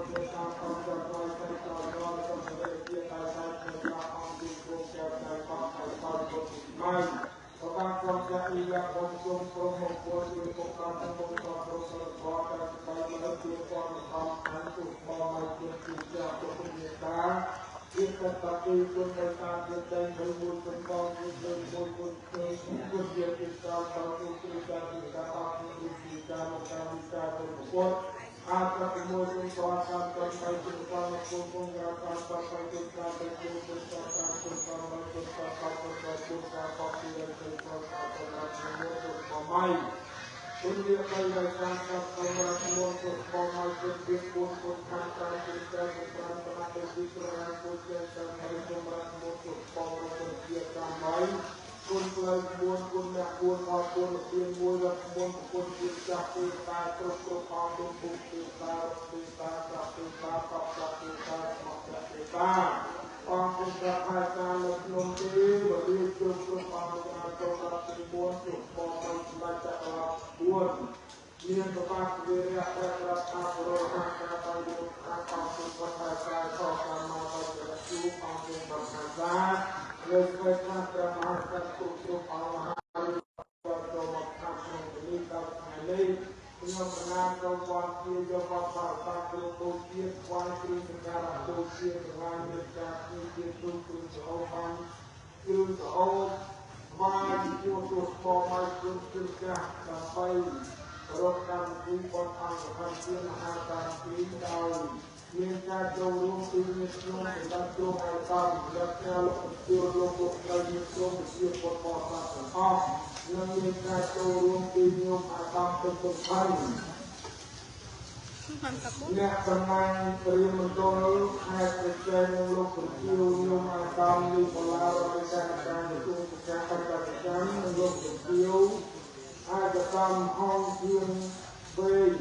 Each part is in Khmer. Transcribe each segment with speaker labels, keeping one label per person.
Speaker 1: ជាតាមអង្គចក្រទៅដល់ដល់សម្រាប់ជាតាសាជាតាមអង្គទីគោចៅតែកងឲ្យតពុទ្ធស្មៃប្រកាសក្រុមចាក់អ៊ីយ៉ាបងជុំក្រុមមកពួនជួយពុកតាមពុកតក្រុមសរកតែស្បែកលើជាពណ៌អំអញ្ជុបមកជាជាចាក់ពុទ្ធមេតាជាកតទីគុណទៅតាមជាតែមួយគុណបងមួយមួយគុណគឺគុណជាទីកាលតទៅគឺការទីកាអត់ទីការមកតាមវិសាទៅពុទ្ធអាប្រមួយគុណតតាមតទៅគុណតគុណគុណការតាមតទៅគុណការទៅគុណគុណតតាមគុណតមកគុណតតគុណតគុណការបទីទៅគុណតតាមមួយគុណបមៃគុណវាបីដោយការកាត់សម្រាប់មួយគុណបមៃគុណវាគុណគុណខាងតាមគុណការគុណប្រាំតាមទៅទីក្រៅគុណជាតាមបីសម្រាប់មួយគុណបមគុណជាតាមបីគុណផ្លូវ4គុណអ្នក4អគុណទាន1ដល់4គុណជាចាស់ទេតាគ្រប់គ្រប់អង្គគុណពុទ្ធទេតាទេតាប្រទេតាកបប្រទេតាមកប្រទេតាអង្គគុណប្រខាការនៅក្នុងទេវលាគ្រប់គ្រប់អង្គការគ្រប់ដល់ទី4គុណបមៃសម្រាប់ចក្រ4មានប្របាទវិរៈប្រក្រាប់អរោហាការបាយលោកអង្គគុណវត្តកាយខកម្មមកបច្ចុអង្គគុណប្រខាសាលើស្វែងថាព្រះមហាក្សត្រគ្រប់គ្រប់អង្គមហាចូលមកខាងក្នុងនេះដល់ថ្ងៃនេះខ្ញុំប្រណាមចូលវត្តជាយកវត្តបរិបត្តិគ្រូបូជាថ្វាយគ្រឿងសក្ការៈបូជាថ្វាយមេត្តាជាទូគ្រឿងសោបានគ្រឿងសោថ្វាយជាទូស្បមកគ្រឿងគ្រឿងចាស់ដើម្បីរកកម្មវិធីបន់អង្គខណ្ឌជាមហាកម្មវិធីដោយមានការចូលរួមពីញាតិញោមសម្រាប់ជួបឲ្យតាមសម្រាប់ការលោកជួលលោកលោកត្រូវមានក្រុមវិជាពុទ្ធបរិស័ទទាំងអស់និងមានការចូលរួមពីញោមអាដាមទៅទុកហើយអ្នកតំណាងរៀមមណ្ឌលខេត្តប្រជែងនឹងលោកប្រជាញោមអាដាមនេះបលារដ្ឋការការប្រជុំការប្រចាំនិងលោកប្រជាអាដាមហងជាងវិញ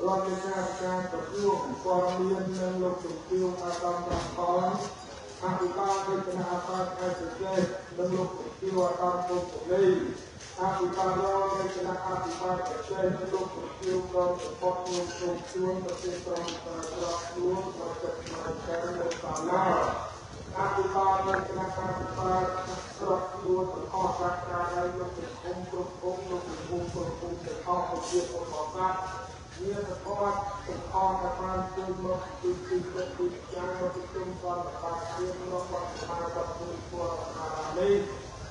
Speaker 1: រដ្ឋការការប្រជុំព័ត៌មាននិងលោកជំទាវអាដាមប្រកបអភិបាលនៃគណៈអបខេត្តប្រជែងនិងលោកជំទាវអាដាមពុទ្ធលីអភិបាលរងនៃគណៈអភិបាលប្រជែងនិងលោកជំទាវក្រុមសម្បត្តិលោកជំទាវប្រទេសក្រុមក្របខ្លួនប្រសិទ្ធិការលោកតាឡាអភិបាលនៃគណៈអភិបាលក្របខ្លួនទាំងអស់សាខាហើយលោកជំគុំគ្រប់គុំលោកជំគុំគ្រប់គុំទាំងអស់ប្រជាពលរដ្ឋមានប្រវត្តិទាំងអស់ដែលបានជួយមកទីទីទីចាំមកប្រជុំសន្តិភាពជារបស់សមាជិកពលរដ្ឋអានេះ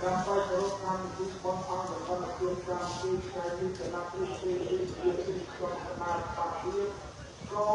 Speaker 1: ដើម្បីគោរពកម្មវិធីបុណ្យអង្គសន្តិភាពកម្មវិធីថ្ងៃនេះគណៈគ្រូទីទីជាទីក្រុមគណៈបាភាពក៏